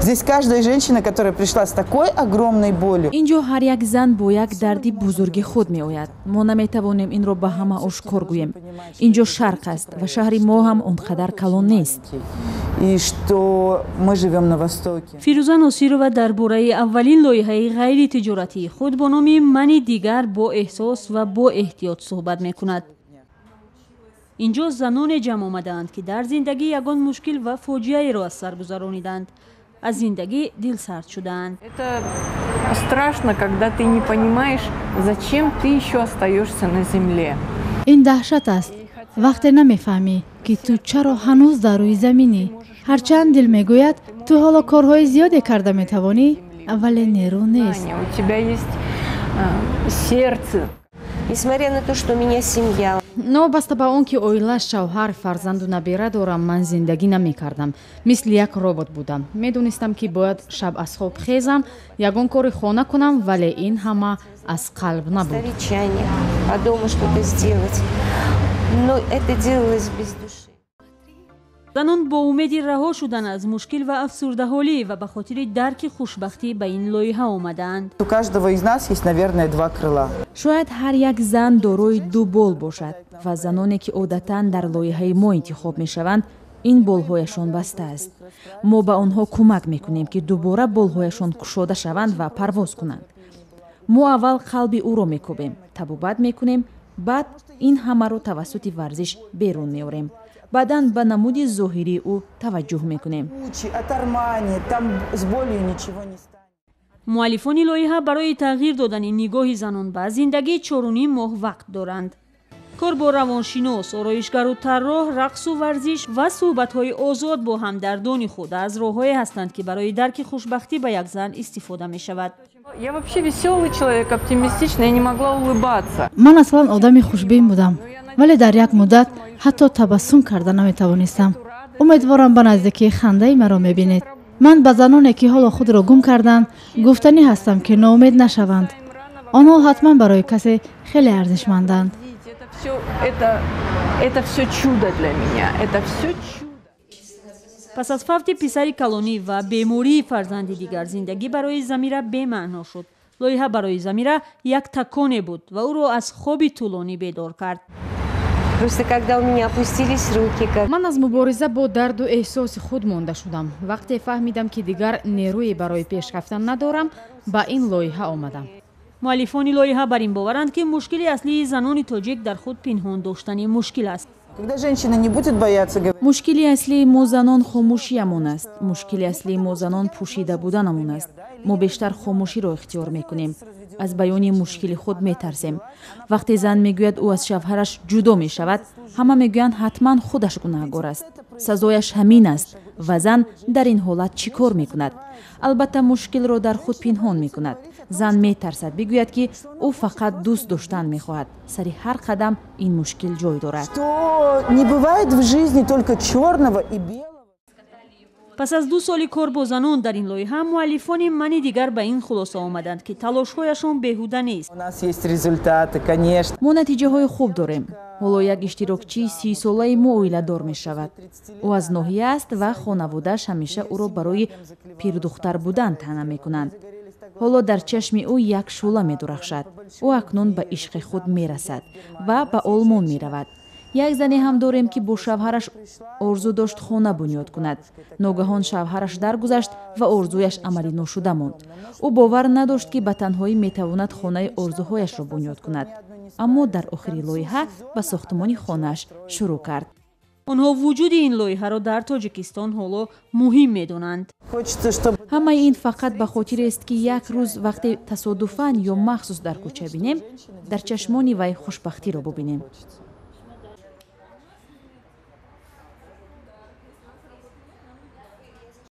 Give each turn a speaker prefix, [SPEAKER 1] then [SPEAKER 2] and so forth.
[SPEAKER 1] Здесь каждая женщина, которая пришла с такой огромной болью.
[SPEAKER 2] Инҷо ҳар як зан бо як дарди бузурги худ меояд. Мо наметавонем инро ба ҳама ошкор гӯем. Инҷо шарқ аст ва шаҳри мо ҳам он қадар калон нест.
[SPEAKER 1] И что мы живем на Востоке.
[SPEAKER 3] Фирӯза Носирова дар бораи аввалин лоиҳаи ғайритиҷоратии худ бо номи «Мани дигар» бо эҳсос ва бо эҳтиёт суҳбат мекунад. Инҷо заноне ҷамъ омадаанд, ки дар зиндагӣ ягон мушкил ва фоҷиаеро аз сар гузарониданд, аз зиндагӣ дилсард шудаанд.
[SPEAKER 4] Это страшно, когда ты не понимаешь, зачем ты еще остаешься на земле.
[SPEAKER 5] Ин даҳшат аст, вақте намефаҳмӣ, ки ту чаро ҳанӯз дар рӯи заминӣ. Ҳарчанд дил мегӯяд, ту ҳоло корҳои зиёде карда метавонӣ, вале нерӯ нест.
[SPEAKER 4] У тебя есть сердце.
[SPEAKER 6] Несмотря на то, что у меня семья.
[SPEAKER 7] Новобаста ба он ки оила, шавҳар, фарзанду набера дорам, ман зиндагӣ намекардам, мисли як робот будам. Медонистам, ки бояд шаб аз хоб хезам, ягон кори хона кунам, вале ин ҳама аз қалб набуд.
[SPEAKER 6] Поставить чайник, по дому что-то сделать. Но это делалось без души.
[SPEAKER 3] Занон бо умеди раҳо шудан аз мушкил ва афсурдаҳолӣ ва ба хотири дарки хушбахтӣ ба ин лоиҳа омадаанд.
[SPEAKER 1] У каждого из нас есть, наверное, два крыла.
[SPEAKER 2] Шояд ҳар як зан дорои ду бол бошад ва заноне, ки одатан дар лоиҳаи мо интихоб мешаванд, ин болҳояшон баста аст. Мо ба онҳо кӯмак мекунем, ки дубора болҳояшон кушода шаванд ва парвоз кунанд. Мо аввал қалби ӯро мекӯбем, табобат мекунем, баъд ин ҳамаро тавассути варзиш берун меорем, баъдан ба намуди зоҳирии ӯ таваҷҷӯҳ мекунем.
[SPEAKER 1] От Армани, там с болью ничего не станет.
[SPEAKER 3] Муаллифони лоиҳа барои тағйир додани нигоҳи занон ба зиндагӣ 4,5 моҳ вақт доранд. Кор бо равоншинос, ороишгару тарроҳ, рақсу варзиш ва суҳбатҳои озод бо ҳамдардони худ аз роҳҳое ҳастанд, ки барои дарки хушбахтӣ ба як зан истифода мешавад.
[SPEAKER 4] Я вообще веселый человек, оптимистичный, я не могла улыбаться.
[SPEAKER 5] Ман аслан одами хушбин будам, вале дар як муддат ҳатто табассум карда наметавонистам. Умедворам, ба наздикӣ хандаи маро мебинед. Ман ба заноне, ки ҳоло худро гум карданд, гуфтанӣ ҳастам, ки ноумед нашаванд. Онҳо ҳатман барои касе хеле арзишманданд.
[SPEAKER 4] Это все чудо для меня, это все чудо.
[SPEAKER 3] Пас аз фавти писари калонӣ ва бемории фарзанди дигар зиндагӣ барои Замира бемаъно шуд. Лоиҳа барои Замира як таконе буд ва ӯро аз хоби тӯлонӣ бедор кард.
[SPEAKER 6] Просто когда у меня опустились руки, как
[SPEAKER 7] Ман аз мубориза бо дарду эҳсоси худ монда шудам. Вақте фаҳмидам, ки дигар нерӯе барои пеш рафтан надорам, ба ин лоиҳа омадам.
[SPEAKER 3] Муаллифони лоиҳа бар ин боваранд, ки мушкили аслии занони тоҷик дар худ пинҳон доштани мушкил аст.
[SPEAKER 1] Когда женщина не будет бояться говорить,
[SPEAKER 2] Мушкили аслии мо занон хомӯшиамон аст. Мушкили аслии мо занон пӯшида буданамон аст. Мо бештар хомӯширо ихтиёр мекунем, аз баёни мушкили худ метарсем. Вақте зан мегӯяд, ӯ аз шавҳараш ҷудо мешавад, ҳама мегӯянд, ҳатман худаш гунаҳгор аст, сазояш ҳамин аст. Ва зан дар ин ҳолат чӣ кор мекунад? Албатта, мушкилро дар худ пинҳон мекунад. Зан метарсад бигӯяд, ки ӯ фақат дӯст доштан мехоҳад. Сари ҳар қадам ин мушкил ҷой дорад.
[SPEAKER 1] Что не бывает в жизни только черного и белого.
[SPEAKER 3] Пас аз 2 соли кор бо занон дар ин лоиҳа, муаллифони «Мани дигар» ба ин хулоса омаданд, ки талошҳояшон беҳуда нест.
[SPEAKER 1] У нас есть результаты, конечно.
[SPEAKER 2] Мо натиҷаҳои хуб дорем. Ҳоло як иштирокчии 30-солаи мо оиладор мешавад. Ӯ аз ноҳия аст ва хонаводааш ҳамеша ӯро барои пирдухтар будан таъна мекунанд. Ҳоло дар чашми ӯ як шӯъла медурахшад. Ӯ акнун ба ишқи худ мерасад ва ба Олмон меравад. Як зане ҳам дорем, ки бо шавҳараш орзу дошт хона бунёд кунад. Ногаҳон шавҳараш даргузашт ва орзуяш амалӣ ношуда монд. Ӯ бовар надошт, ки ба танҳоӣ метавонад хонаи орзуҳояшро бунёд кунад, аммо дар охири лоиҳа ба сохтмони хонааш шурӯъ кард.
[SPEAKER 3] Онҳо вуҷуди ин лоиҳаро дар Тоҷикистон ҳоло муҳим медонанд.
[SPEAKER 1] Хочется, чтобы
[SPEAKER 2] Ҳамаи ин фақат ба хотирест, ки як рӯз, вақте тасодуфан ё махсус дар кӯча бинем, дар чашмони вай хушбахтиро бубинем.
[SPEAKER 1] Хочется.